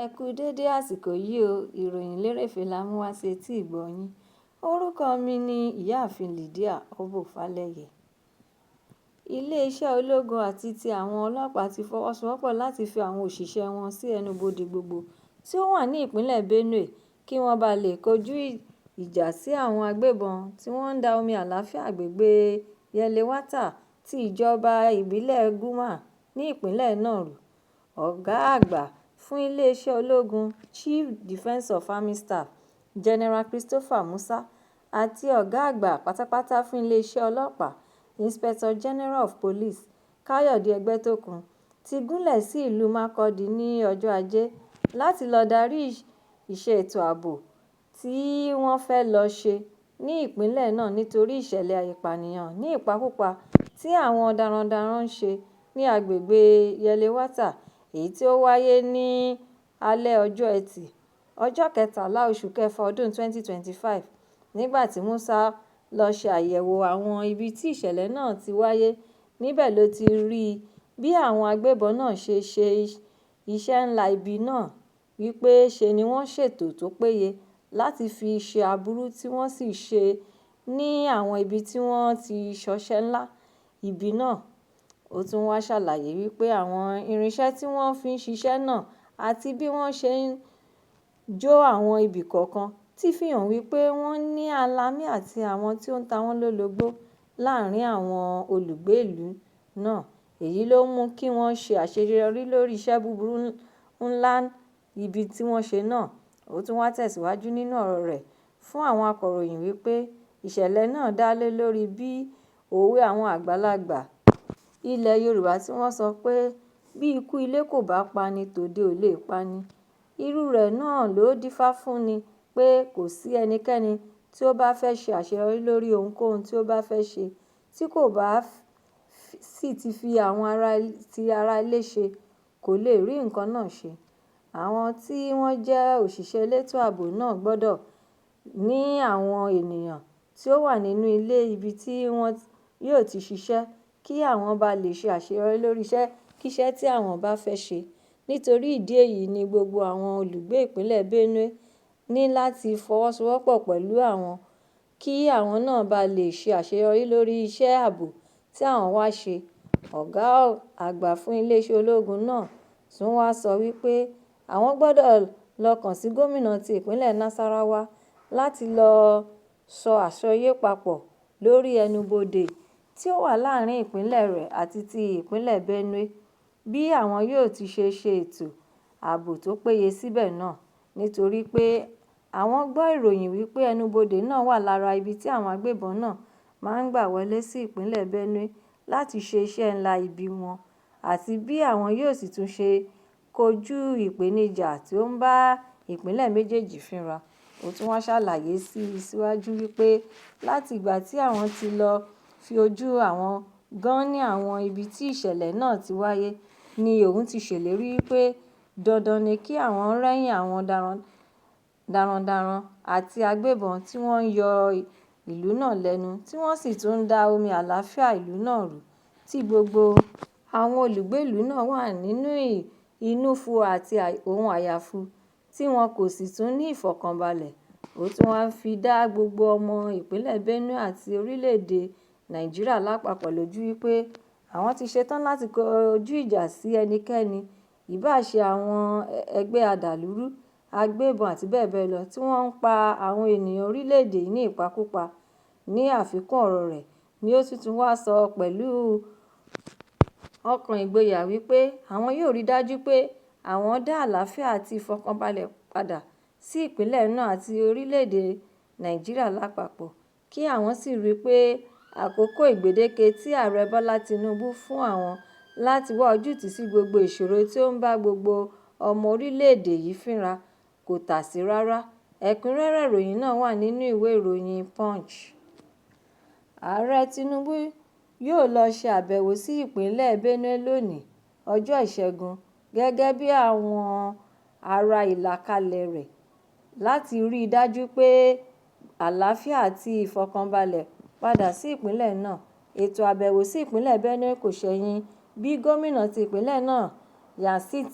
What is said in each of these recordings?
Ẹ kú dédé àsìkò yìí o. Ìròyìn lérèfé la mú wá sí etí ìgbọ́ yín. Orúkọ mi ni Ìyáàfin Lydia Ọbọfálẹyẹ. Iléeṣẹ́ ológun àti ti àwọn ọlọ́pàá ti fọwọ́sowọ́pọ̀ láti fi àwọn òṣìṣẹ́ wọn sí ẹnubodè gbogbo tí ó wà ní ìpínlẹ̀ Benue kí wọ́n bá lè kojú ìjà sí àwọn agbébọn tí wọ́n ń da omi àlàáfíà agbègbè Yelewata ti ìjọba ìbílẹ̀ Guma ní ìpínlẹ̀ náà rú. Ọ̀gá àgbà fún iléeṣẹ́ ológun, Chief Defence of Army Staff, General Christopher Musa, àti ọ̀gá àgbà pátápátá fún iléeṣẹ́ ọlọ́pàá, Inspector General of Police Káyọ̀dé Ẹgbẹ́tókun, ti gúnlẹ̀ sí ìlú Makurdi ní ọjọ́ Ajé láti lọ́ọ́ darí iṣẹ́ ètò ààbò tí wọ́n fẹ́ lọ́ọ́ ṣe ní ìpínlẹ̀ náà nítorí ìṣẹ̀lẹ̀ ìpànìyàn ní ìpakúpa tí àwọn darandaran ń ṣe ní agbègbè Yelewata, èyí tí ó wáyé ní alẹ́ ọjọ́ Etí, ọjọ́ kẹtàlá oṣù kẹfà ọdún 2025. Nígbà tí Musa lọ́ọ́ ṣe àyẹ̀wò àwọn ibi tí ìṣẹ̀lẹ̀ náà ti wáyé níbẹ̀ ló ti rí bí àwọn agbébọn náà ṣe ṣe iṣẹ́ ńlá ibi náà, wípé ṣe ni wọ́n ṣètò tó péye láti fi ṣe aburú tí wọ́n sì ṣe ní àwọn ibi tí wọ́n ti ṣọṣẹ́ ńlá ibi náà. Ó tún wáá ṣàlàyé wípé àwọn irinṣẹ́ tí wọ́n fi ń ṣiṣẹ́ náà àti bí wọ́n ṣe ń jó àwọn ibì kọ̀ọ̀kan ti fi hàn wípé wọ́n ní alamí àti àwọn tí ó ń ta wọ́n lólobó láàrin àwọn olùgbé ìlú náà. Èyí ló mú kí wọ́n ṣe àṣeyọrí lórí iṣẹ́ búburú ńlá ibi tí wọ́n ṣe náà. Ó tún wáá tẹ̀síwájú nínú ọ̀rọ̀ rẹ̀ fún àwọn akọ̀ròyìn wípé ìṣẹ̀lẹ̀ náà dá lé lórí bí òwe àwọn àgbàlagbà ilẹ̀ Yorùbá tí wọ́n sọ pé bí ikú ilé kò bá pa ni, tòde ò lè pa ni. Irú rẹ̀ náà ló dífá fún ni pé kò sí ẹnikẹ́ni tí ó bá fẹ́ ṣe àṣeyọrí lórí ohunkóhun tí ó bá fẹ́ ṣe tí kò bá sì ti fi àwọn ti ara ilé ṣe, kò lè rí nǹkan náà ṣe. Àwọn tí wọ́n jẹ́ òṣìṣẹ́ elétò ààbò náà gbọ́dọ̀ ní àwọn ènìyàn tí ó wà nínú ilé ibi tí wọ́n yóò ti ṣiṣẹ́ kí àwọn bá lè ṣe àṣeyọrí lórí iṣẹ́ kíṣẹ́ tí àwọn bá fẹ́ ṣe. Nítorí ìdí èyí ni gbogbo àwọn olùgbé ìpínlẹ̀ Benue ní láti fọwọ́sowọ́pọ̀ pẹ̀lú àwọn kí àwọn náà bá lè ṣe àṣeyọrí lórí iṣẹ́ ààbò tí àwọn wá ṣe. Ọ̀gá àgbà fún iléeṣẹ́ ológun náà tún wáá sọ wípé àwọn gbọ́dọ̀ lọ kàn sí gómìnà ti ìpínlẹ̀ Nasarawa láti lọ́ọ́ sọ àsọyé papọ̀ lórí ẹnubodè tí ó wà láàrin ìpínlẹ̀ rẹ̀ àti ti ìpínlẹ̀ Benue, bí àwọn yóò ti ṣe ṣe ètò ààbò tó péye síbẹ̀ náà, nítorí pé àwọn gbọ́ ìròyìn wípé ẹnubodè náà wà lára ibi tí àwọn agbébọn náà máa ń gbà wọlé sí ìpínlẹ̀ Benue láti ṣe iṣẹ́ ńlá ibi wọn, àti bí àwọn yóò sì tún ṣe kojú ìpèníjà tí ó ń bá ìpínlẹ̀ méjèèjì fínra. Ó tún wáá ṣàlàyé sí síwájú wípé láti ìgbà tí àwọn ti lọ́ọ́ fi ojú àwọn gan-an ní àwọn ibi tí ìṣẹ̀lẹ̀ náà ti wáyé ni òun ti ṣèlérí wípé dandan ni kí àwọn rẹ́yìn àwọn darandaran àti agbébọn tí wọ́n ń yọ ìlú náà lẹ́nu tí wọ́n sì tún ń da omi àlàáfíà ìlú náà rú, tí gbogbo àwọn olùgbé ìlú náà wà nínú inúfu àti ohun àyàfu tí wọn kò sì tún ní ìfọ̀kànbalẹ̀. Ó tún wáá fi dá gbogbo ọmọ ìpínlẹ̀ Benue àti orílẹ̀-èdè Nàìjíríà lápapọ̀ lójú wípé àwọn ti ṣetán láti kọjú ìjà sí ẹnikẹ́ni, ìbáà ṣe àwọn ẹgbẹ́ adàlúrú, agbébọn àti bẹ́ẹ̀ bẹ́ẹ̀ lọ tí wọ́n ń pa àwọn ènìyàn orílẹ̀-èdè yìí ní ìpakúpa. Ní àfikún ọ̀rọ̀ rẹ̀ ni ó sì tún wáá sọ pẹ̀lú ọkàn ìgboyà wípé àwọn yóò rí i dájú pé àwọn dá àlàáfíà àti ìfọ̀kànbalẹ̀ padà sí ìpínlẹ̀ náà àti orílẹ̀-èdè Nàìjíríà lápapọ̀, kí àwọn sì rí i pé àkókò ìgbèdéke tí Ààrẹ Bọ́lá Tinubu fún àwọn láti wá ojútùú sí gbogbo ìṣòro tí ó ń bá gbogbo ọmọ orílẹ̀-èdè yìí fínra kò tàsé rárá. Ẹ̀kúnrẹ́rẹ́ ìròyìn náà wà nínú ìwé ìròyìn Punch. Ààrẹ Tinubu yóò lọ́ọ́ ṣe àbẹ̀wò sí ìpínlẹ̀ Benue lónìí, ọjọ́ Ìṣẹ́gun, gẹ́gẹ́ bí àwọn ará ìlàkalẹ̀ rẹ̀ láti rí i dájú pé àlàáfíà àti ìfọ̀kànbalẹ̀ padà sí ìpínlẹ̀ náà. Ètò àbẹ̀wò sí ìpínlẹ̀ Benue kò ṣẹ̀yìn bí gómìnà ti ìpínlẹ̀ náà, Nyesom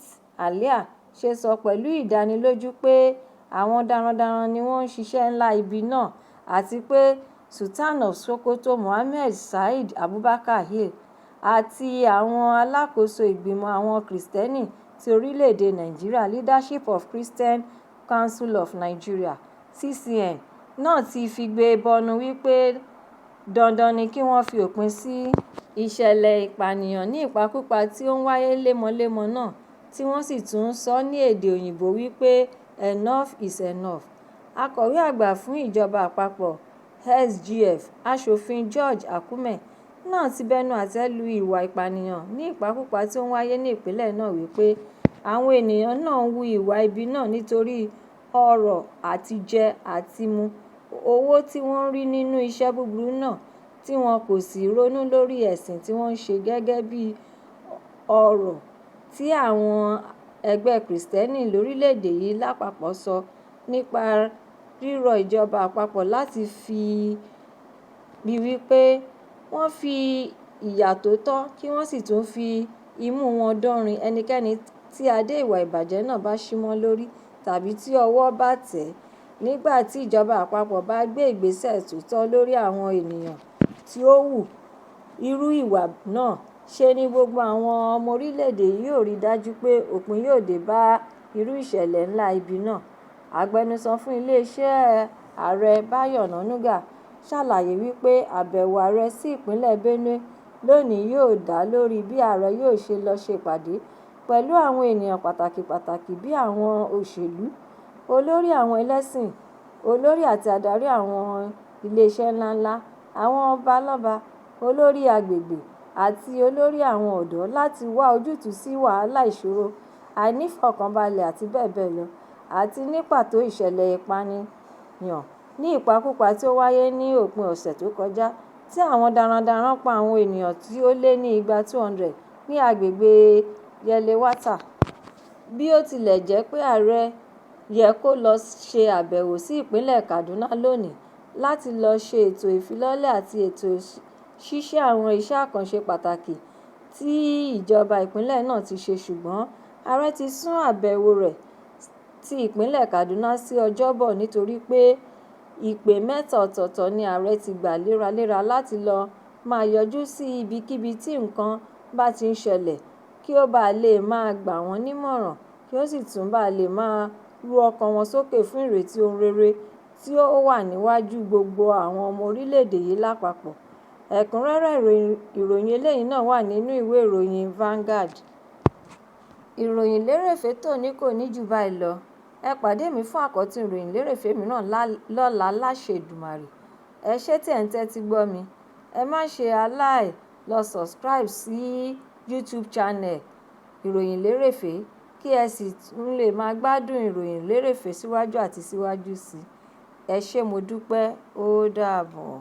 Alia, ṣe sọ pẹ̀lú ìdánilójú pé àwọn darandaran ni wọ́n ń ṣiṣẹ́ ńlá ibi náà àti pé Sultan of Sokoto Mohammed Said Abubakar Il àti àwọn alákòóso ìgbìmọ̀ àwọn Kìrìsìtẹ́nì ti orílẹ̀-èdè Nàìjíríà Leadership of Christian Council of Nigeria (CCN) náà ti figbe bọnu wípé dandan ni kí wọ́n fi òpin sí ìṣẹ̀lẹ̀ ìpànìyàn ní ìpakúpa tí ó ń wáyé lemọ́lemọ́ náà, tí wọ́n sì tún ń sọ ní èdè òyìnbó wípé “enough is enough”. Akọ̀wé àgbà fún ìjọba àpapọ̀ SGF, Aṣòfin George Akume náà ti bẹnu àtẹ́ lu ìwà ìpànìyàn ní ìpakúpa tí ó ń wáyé ní ìpínlẹ̀ náà wípé àwọn ènìyàn náà ń hu ìwà ibi náà nítorí ọrọ̀ àtijẹ àtimu owó tí wọ́n ń rí nínú iṣẹ́ búburú náà, tí wọn kò sì ronú lórí ẹ̀sìn tí wọ́n ń ṣe gẹ́gẹ́ bí ọ̀rọ̀ tí àwọn ẹgbẹ́ Kìrìsìtẹ́nì lórílẹ̀-èdè yìí lápapọ̀ sọ nípa rírọ ìjọba àpapọ̀ láti rí wípé wọ́n fi ìyà tó tọ́ kí wọ́n sì tún fi imú wọn dánrin ẹnikẹ́ni tí adé ìwà ìbàjẹ́ náà bá ṣí mọ́ lórí tàbí tí ọwọ́ bá tẹ̀ nígbà tí ìjọba àpapọ̀ bá gbé ìgbésẹ̀ tó tọ́ lórí àwọn ènìyàn tí ó hu irú ìwà náà, ṣe ni gbogbo àwọn ọmọ orílẹ̀-èdè yìí yóò rí dájú pé òpin yóò dé bá irú ìṣẹ̀lẹ̀ ńlá ibi náà. Agbẹnusọ fún iléeṣẹ́ ààrẹ Báyọ̀ Ọ̀nànúgà ṣàlàyé wípé àbẹ̀wò ààrẹ sí ìpínlẹ̀ Benue lónìí yóò dá lórí bí ààrẹ yóò ṣe lọ ṣèpàdé pẹ̀lú àwọn ènìyàn pàtàkì pàtàkì bí àwọn òṣèlú, olórí àwọn ẹlẹ́sìn, olórí àti adarí àwọn iléeṣẹ́ ńláńlá, àwọn ọba lọ́ba, olórí agbègbè àti olórí àwọn ọ̀dọ́ láti wá ojútùú sí wàhálà ìṣòro àìnífọ̀kànbalẹ̀ àti bẹ́ẹ̀ bẹ́ẹ̀ lọ, àti ní pàtó ìṣẹ̀lẹ̀ ìpànìyàn ní ìpakúpa tí ó wáyé ní òpin ọ̀sẹ̀ tó kọjá tí àwọn darandaran pa àwọn ènìyàn tí ó lé ní igba 200 ní agbègbè Yelewata. Bí ó tilẹ̀ jẹ́ pé ààrẹ yẹ kó lọ ṣe àbẹ̀wò sí ìpínlẹ̀ Kaduna lónìí láti lọ ṣe ètò ìfilọ́lẹ̀ àti ètò ṣíṣí àwọn iṣẹ́ àkànṣe pàtàkì tí ìjọba ìpínlẹ̀ náà ti ṣe, ṣùgbọ́n ààrẹ ti sún àbẹ̀wò rẹ̀ ti ìpínlẹ̀ Kaduna sí Ọjọ́bọ̀ nítorí pé ìpè mẹ́ta ọ̀tọ̀ọ̀tọ̀ ni ààrẹ ti gbà léraléra láti lọ máa yọjú sí ibikíbi tí nǹkan bá ti ń ṣẹlẹ̀ kí ó bàa lè máa gbà wọ́n nímọ̀ràn kí ó sì tún bàa lè máa ru ọkàn wọn sókè fún ìrètí ohun rere tí ó wà níwájú gbogbo àwọn ọmọ orílẹ̀-èdè yìí lápapọ̀. Ẹ̀kúnrẹ́rẹ́ ìròyìn eléyìí náà wà nínú ìwé ìròyìn Vanguard. Ìròyìn lérèfé tòní kò ní jù báyìí lọ. Ẹ pàdé mi fún àkọ́tún ìròyìn lérèfé mìíràn lọ́la láṣẹ Èdùmàrè. Ẹ ṣé tí ẹ̀ ń tẹ́tí gbọ́ mi. Ẹ má ṣe aláì lọ subscribe sí YouTube channel Ìròyìn Lérèfé kí ẹ sì tún lè máa gbádùn ìròyìn lérèfé síwájú àti síwájú sí i. Ẹ ṣé, mo dúpẹ́, ó dàbọ̀.